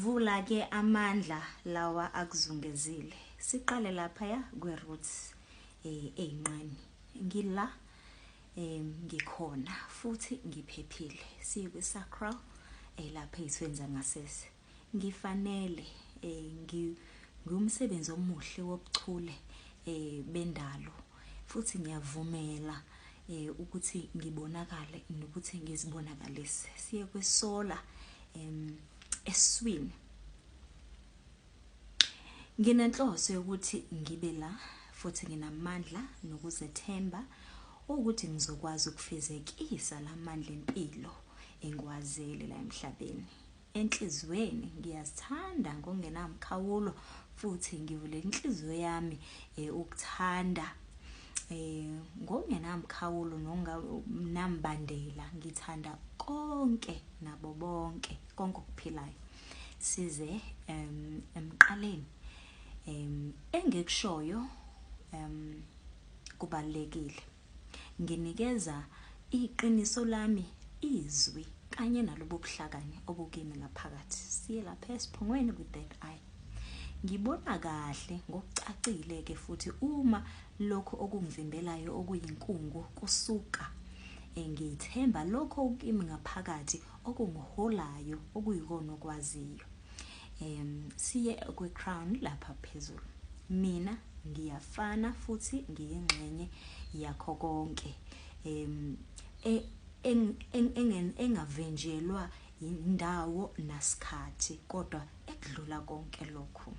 Vula ke amandla lawa akuzungezile. Siqale laphaya kwi-roots eyinqeni. Ngila ngikhona futhi ngiphephile. Siye kwi-sacral lapha ey'thweni zangasese. Ngifanele ngiwumsebenzi omuhle wobuchule bendalo futhi ngiyavumela ukuthi ngibonakale nokuthi ngizibonakalise. Siye kwi-solar eswini. Nginenhloso yokuthi ngibe la futhi nginamandla nokuzethemba ukuthi ngizokwazi ukufezekisa la mandla empilo engiwazele la emhlabeni. Enhliziyweni ngiyazithanda ngokungenamkhawulo futhi ngivule inhliziyo yami ukuthanda ngokungenamkhawulo nongenambandela. Ngithanda konke nabo bonke, konke okuphilayo. Size emqaleni. Engikushoyo kubalulekile. Nginikeza iqiniso lami izwi kanye nalobu buhlakani obukimi ngaphakathi. Siye lapha esiphongweni kwi-third eye. Ngibona kahle ngokucacile ke futhi uma lokho okungivimbelayo okuyinkungu kusuka. Ngithemba lokho okimi ngaphakathi okungiholayo okuyikona okwaziyo. Siye kwi-crown lapha phezulu. Mina ngiyafana futhi ngiyingxenye yakho konke. Engavinjelwa indawo nasikhathi kodwa ekudlula konke lokhu.